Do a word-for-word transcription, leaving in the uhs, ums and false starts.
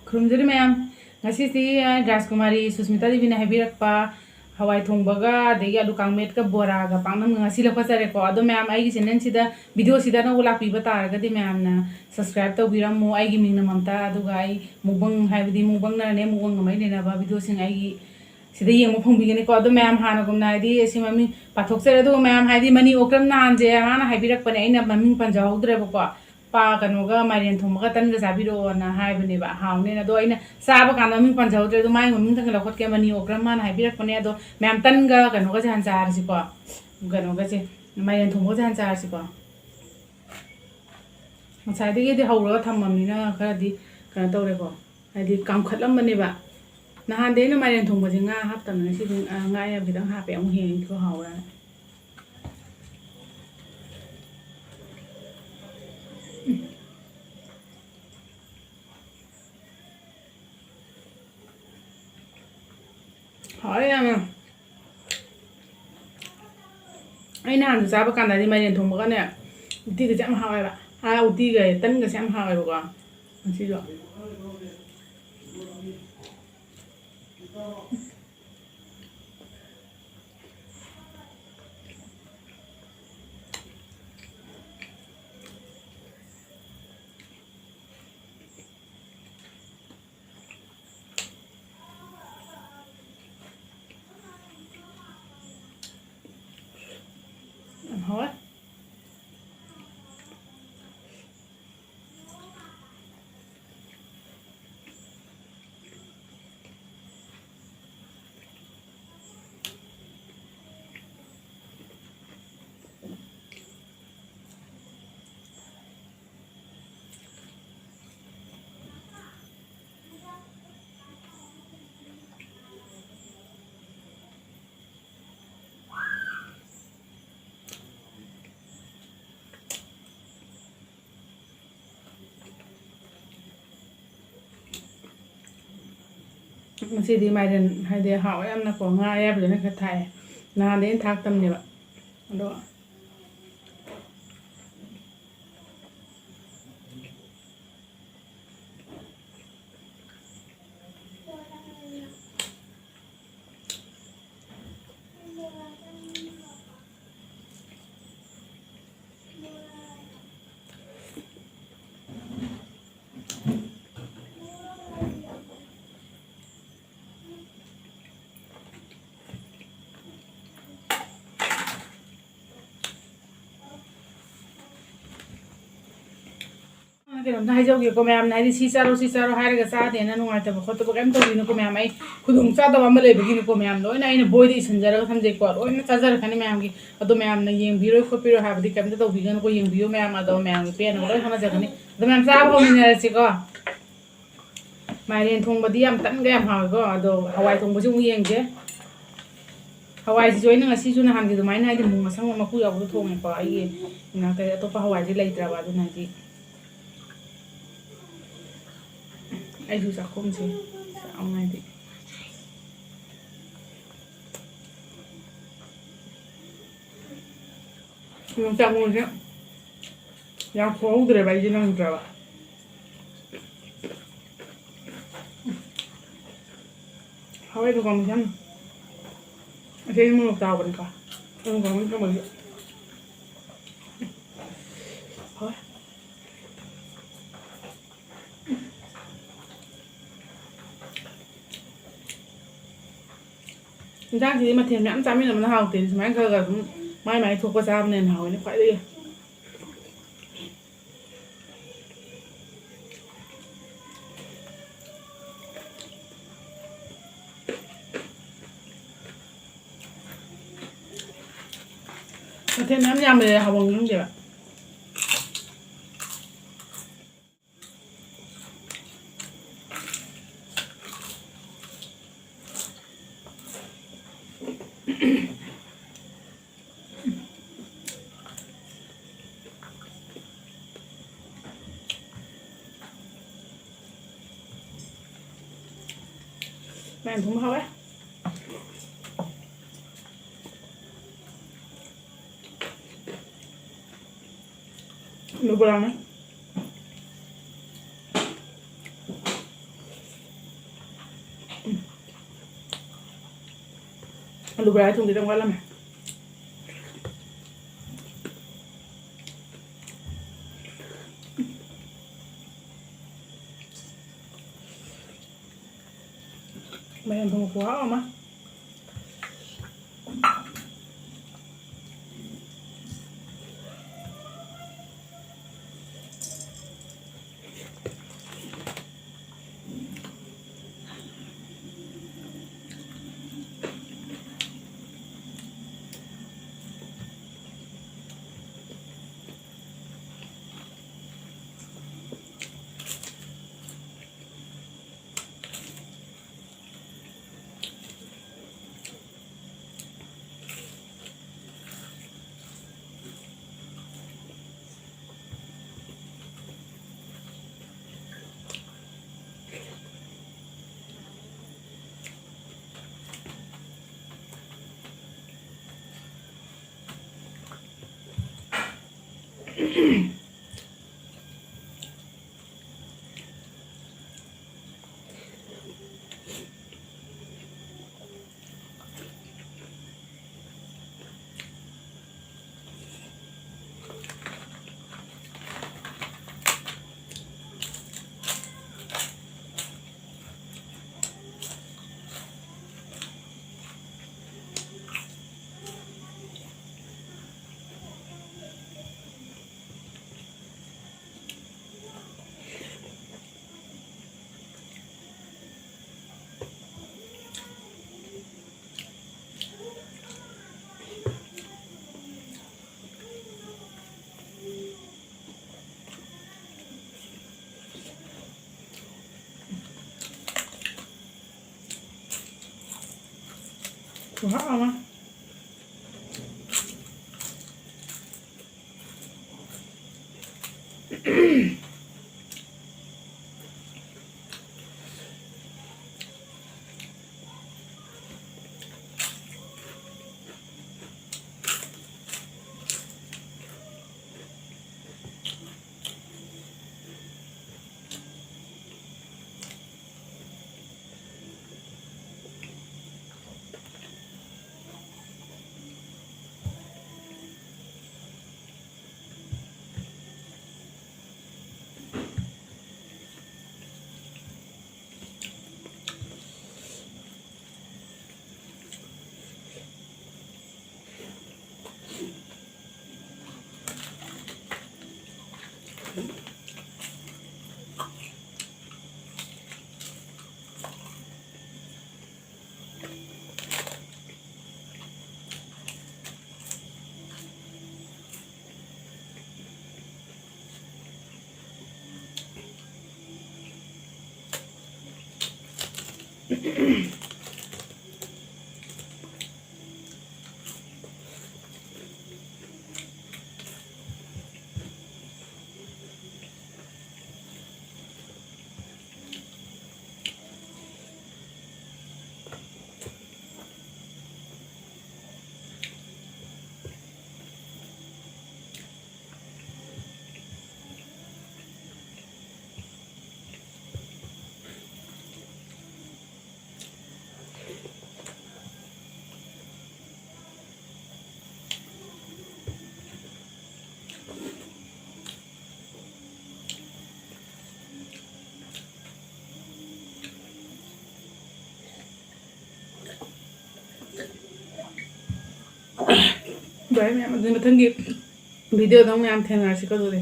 ꯈꯨꯔꯨꯝꯖꯔꯤ ꯃꯌꯥꯝ꯫ ꯉꯁꯤꯁꯤ ꯔꯥꯖꯀꯨꯃꯥꯔꯤ ꯁꯨꯁꯃꯤꯇꯥ ꯗꯦꯕꯤꯅ ꯍꯥꯏꯕꯤꯔꯛꯄ ꯍꯋꯥꯏ ꯊꯣꯡꯕꯒ ꯑꯗꯒꯤ ꯑꯂꯨ ꯀꯥꯡꯃꯦꯠꯀ ꯕꯣꯔꯥꯒ ꯄꯥꯛꯅꯝꯒ ꯉꯁꯤ ꯂꯧꯈꯠꯆꯔꯦꯀꯣ꯫ ꯑꯗꯣ ꯃꯌꯥꯝ, ꯑꯩꯒꯤ ꯆꯦꯅꯦꯜꯁꯤꯗ, ꯚꯤꯗꯤꯑꯣꯁꯤꯗ ꯑꯅꯧꯕ ꯂꯥꯛꯄꯤꯕ ꯇꯥꯔꯒꯗꯤ ꯃꯌꯥꯝꯅ ꯁꯕꯁꯀ꯭ꯔꯥꯏꯕ ꯇꯧꯕꯤꯔꯝꯃꯨ꯫ ꯑꯩꯒꯤ ꯃꯤꯡꯅ ꯃꯝꯇꯥ, ꯑꯗꯨꯒ ꯑꯩ ꯃꯨꯛꯕꯪ, ꯍꯥꯏꯕꯗꯤ ꯃꯨꯛꯕꯪꯅꯔꯅꯦ, ꯃꯨꯛꯕꯪꯒ ꯃꯔꯤ ꯂꯩꯅꯕ ꯚꯤꯗꯤꯑꯣꯁꯤꯡ ꯑꯩꯒꯤ ꯁꯤꯗ ꯌꯦꯡꯕ ꯐꯪꯕꯤꯒꯅꯤꯀꯣ꯫ ꯑꯗꯣ ꯃꯌꯥꯝ ꯍꯥꯟꯅꯒꯨꯝꯅ, ꯍꯥꯏꯗꯤ, ꯑꯁꯤ ꯃꯃꯤꯡ ꯄꯥꯊꯣꯛꯆꯔꯦ꯫ ꯑꯗꯨꯒ ꯃꯌꯥꯝ, ꯍꯥꯏꯗꯤ, ꯃꯅꯤ ꯑꯣꯀ꯭ꯔꯝ ꯅꯍꯥꯟꯁꯦ ꯃꯥꯅ ꯍꯥꯏꯕꯤꯔꯛꯄꯅꯦ, ꯑꯩꯅ ꯃꯃꯤꯡ ꯄꯟꯖꯍꯧꯗ꯭ꯔꯦꯕꯀꯣ꯫ ꯄꯥ ꯀꯩꯅꯣꯒ ꯃꯥꯏꯔꯦꯟ ꯊꯣꯡꯕꯒ ꯇꯟꯒ ꯆꯥꯕꯤꯔꯛꯑꯣꯅ ꯍꯥꯏꯕꯅꯦꯕ, ꯍꯥꯎꯅꯦꯅ꯫ ꯑꯗꯣ ꯑꯩꯅ ꯆꯥꯕ ꯀꯥꯟꯗ ꯃꯃꯤꯡ ꯄꯟꯖꯍꯧꯗ꯭ꯔꯦ꯫ ꯑꯗꯣ ꯃꯥꯒꯤ ꯃꯃꯤꯡ ꯊꯪꯒ ꯂꯧꯈꯠꯀꯦ, ꯃꯅꯤ ꯑꯣꯀ꯭ꯔꯝ ꯃꯥꯅ ꯍꯥꯏꯕꯤꯔꯛꯄꯅꯦ꯫ ꯑꯗꯣ ꯃꯌꯥꯝ ꯇꯟꯒ ꯀꯩꯅꯣꯒꯁꯦ ꯍꯥꯟꯅ ꯆꯥꯔꯁꯤꯀꯣ, ꯀꯩꯅꯣꯒꯁꯦ, ꯃꯥꯏꯔꯦꯟ ꯊꯣꯡꯕꯒꯁꯦ ꯍꯥꯟꯅ ꯆꯥꯔꯁꯤꯀꯣ꯫ ꯉꯁꯥꯏꯗꯒꯤꯗꯤ ꯍꯧꯔꯒ ꯊꯝꯃꯕꯅꯤꯅ ꯈꯔꯗꯤ ꯀꯩꯅꯣ ꯇꯧꯔꯦꯀꯣ, ꯍꯥꯏꯗꯤ ꯀꯥꯝꯈꯠꯂꯝꯕꯅꯦꯕ꯫ ꯅꯍꯥꯟꯗꯤ ꯑꯩꯅ ꯃꯥꯏꯔꯦꯟ ꯊꯣꯡꯕꯁꯦ ꯉꯥ ꯍꯥꯞꯇꯕꯅꯦ, ꯉꯁꯤꯗꯤ, ꯑ, ꯉꯥ ꯑꯌꯥꯏꯕ ꯈꯤꯇꯪ ꯍꯥꯞꯄꯦ, ꯑꯃꯨꯛ ꯍꯦꯟꯅ ꯏꯪꯊꯣꯛ ꯍꯥꯎꯔꯅꯤ꯫ ꯍꯥꯎꯋꯦ ꯌꯥꯝꯅ꯫ ꯑꯩ ꯅꯍꯥꯟꯁꯨ ꯆꯥꯕ ꯀꯥꯟꯗꯗꯤ ꯃꯥꯏꯔꯦꯟ ꯊꯣꯡꯕꯒꯅꯦ ꯎꯇꯤꯒꯁꯦ ꯌꯥꯝ ꯍꯥꯎꯋꯦꯕ꯫ ꯑꯥ, ꯎꯇꯤꯒ ꯇꯟꯒꯁꯦ ꯌꯥꯝ ꯍꯥꯎꯋꯦꯕꯀꯣ꯫ ꯉꯁꯤꯁꯨ꯫ ꯌꯥꯝ ꯍꯥꯎꯋꯦ꯫ ꯉꯁꯤꯗꯤ ꯃꯥꯏꯔꯦꯟ, ꯍꯥꯏꯗꯤ, ꯍꯥꯎꯋꯦ ꯌꯥꯝꯅꯀꯣ꯫ ꯉꯥ ꯑꯌꯥꯏꯕꯗꯨꯅ ꯈꯔ ꯊꯥꯛꯑꯦ, ꯅꯍꯥꯟꯗꯤ ꯑꯩꯅ ꯊꯥꯛꯇꯕꯅꯦꯕ꯫ ꯑꯗꯣ ꯀꯩꯅꯣꯝꯇ ꯍꯥꯏꯖꯍꯧꯒꯦꯀꯣ, ꯃꯌꯥꯝꯅ ꯍꯥꯏꯗꯤ ꯁꯤ ꯆꯥꯔꯣ, ꯁꯤ ꯆꯥꯔꯣ ꯍꯥꯏꯔꯒ ꯆꯥꯗꯦꯅ ꯅꯨꯡꯉꯥꯏꯇꯕ ꯈꯣꯠꯇꯕ ꯀꯩꯝ ꯇꯧꯕꯤꯅꯨꯀꯣ ꯃꯌꯥꯝ꯫ ꯑꯩ ꯈꯨꯗꯣꯡ ꯆꯥꯗꯕ ꯑꯃ ꯂꯩꯕꯒꯤꯅꯤꯀꯣ ꯃꯌꯥꯝ꯫ ꯂꯣꯏꯅ ꯑꯩꯅ ꯕꯣꯏꯗ ꯏꯁꯤꯟꯖꯔꯒ ꯊꯝꯖꯩꯀꯣ꯫ ꯂꯣꯏꯅ ꯆꯥꯖꯔꯛꯀꯅꯤ ꯃꯌꯥꯝꯒꯤ꯫ ꯑꯗꯣ ꯃꯌꯥꯝꯅ ꯌꯦꯡꯕꯤꯔꯣꯏ ꯈꯣꯠꯄꯤꯔꯣꯏ ꯍꯥꯏꯕꯗꯤ ꯀꯩꯝꯇ ꯇꯧꯕꯤꯒꯅꯨꯀꯣ꯫ ꯌꯦꯡꯕꯤꯌꯨ ꯃꯌꯥꯝ꯫ ꯑꯗꯣ ꯃꯌꯥꯝꯒꯤ ꯄꯦꯟꯅꯕ ꯂꯣꯏ ꯍꯣꯠꯅꯖꯒꯅꯤ꯫ ꯑꯗꯣ ꯃꯌꯥꯝ ꯆꯥꯕ ꯍꯧꯃꯤꯟꯅꯔꯁꯤꯀꯣ꯫ ꯃꯥꯏꯔꯦꯟ ꯊꯣꯡꯕꯗꯤ ꯌꯥꯝ ꯇꯟꯒ ꯌꯥꯝ ꯍꯥꯎꯋꯦꯀꯣ꯫ ꯑꯗꯣ ꯍꯋꯥꯏ ꯊꯣꯡꯕꯁꯤ ꯑꯃꯨꯛ ꯌꯦꯡꯁꯦ꯫ ꯍꯋꯥꯏꯁꯤꯁꯨ ꯑꯩꯅ ꯉꯁꯤꯁꯨ ꯅꯍꯥꯟꯒꯤ ꯑꯗꯨꯃꯥꯏꯅ ꯍꯥꯏꯗꯤ ꯃꯨ ꯑꯁꯪꯕ ꯃꯀꯨ ꯌꯥꯎꯕꯗꯣ ꯊꯣꯡꯉꯦꯀꯣ꯫ ꯑꯩꯒꯤ ꯏꯅꯥꯛꯇ ꯑꯇꯣꯞꯄ ꯍꯋꯥꯏꯁꯦ ꯂꯩꯇ꯭ꯔꯕ꯫ ꯑꯗꯨꯅ ꯍꯧꯖꯤꯛ ꯑꯩꯁꯨ ꯆꯥꯛꯈꯨꯝꯁꯦ ꯆꯥꯎꯅ ꯍꯥꯏꯗꯤ ꯌꯣꯡꯆꯥꯛ ꯃꯔꯨꯁꯦ ꯌꯥꯝ ꯈꯣꯛꯍꯧꯗ꯭ꯔꯦꯕ, ꯑꯩꯁꯦ ꯅꯪꯗ꯭ꯔꯕ꯫ ꯍꯥꯎꯋꯦ ꯑꯗꯨꯒ ꯃꯨꯁꯦ ꯌꯥꯝꯅ꯫ ꯑꯁꯤ ꯑꯩ ꯃꯣꯔꯣꯛ ꯆꯥꯎꯕꯅꯤꯀꯣ꯫ ꯑꯗꯨꯒ ꯃꯨꯁꯦ ꯍꯥꯎꯋꯦ꯫ ꯏꯟꯖꯥꯡꯁꯤꯗꯤ ꯃꯊꯦꯜ ꯃꯌꯥꯝ ꯆꯥꯃꯤꯟꯅꯕꯅ ꯍꯥꯎꯇꯦ꯫ ꯁꯨꯃꯥꯏꯅ ꯈꯔ ꯈꯔ ꯑꯗꯨꯝ ꯃꯥꯏ ꯃꯥꯏ ꯊꯣꯛꯄ ꯆꯥꯕꯅ ꯍꯦꯟꯅ ꯍꯥꯎꯋꯦꯅꯦ ꯈ꯭ꯋꯥꯏꯗꯒꯤ꯫ ꯃꯊꯦꯜ ꯃꯌꯥꯝ ꯌꯥꯝꯕꯁꯦ ꯍꯥꯎꯐꯝ ꯈꯪꯗꯦꯕ꯫ ꯃꯥꯏ ꯊꯨꯝ ꯍꯥꯎꯋꯦ꯫ ꯑꯂꯨ ꯕꯣꯔꯥꯅꯦ꯫ ꯑꯂꯨ ꯕꯣꯔꯥ ꯊꯣꯡꯗꯣꯏꯗ ꯋꯥꯠꯂꯝꯃꯦ꯫ ꯃꯥꯏꯔꯦꯟ ꯊꯣꯡꯕ ꯈꯨꯍꯥꯎ ꯑꯃ꯫ ꯈꯨꯍꯥꯎ ꯑꯃ꯫ ꯃꯌꯥꯝ, ꯑꯗꯨꯗꯤ ꯃꯊꯪꯒꯤ ꯚꯤꯗꯤꯑꯣꯗ ꯑꯃꯨꯛ ꯃꯌꯥꯝ ꯊꯦꯡꯅꯔꯁꯤꯀꯣ ꯑꯗꯨꯗꯤ꯫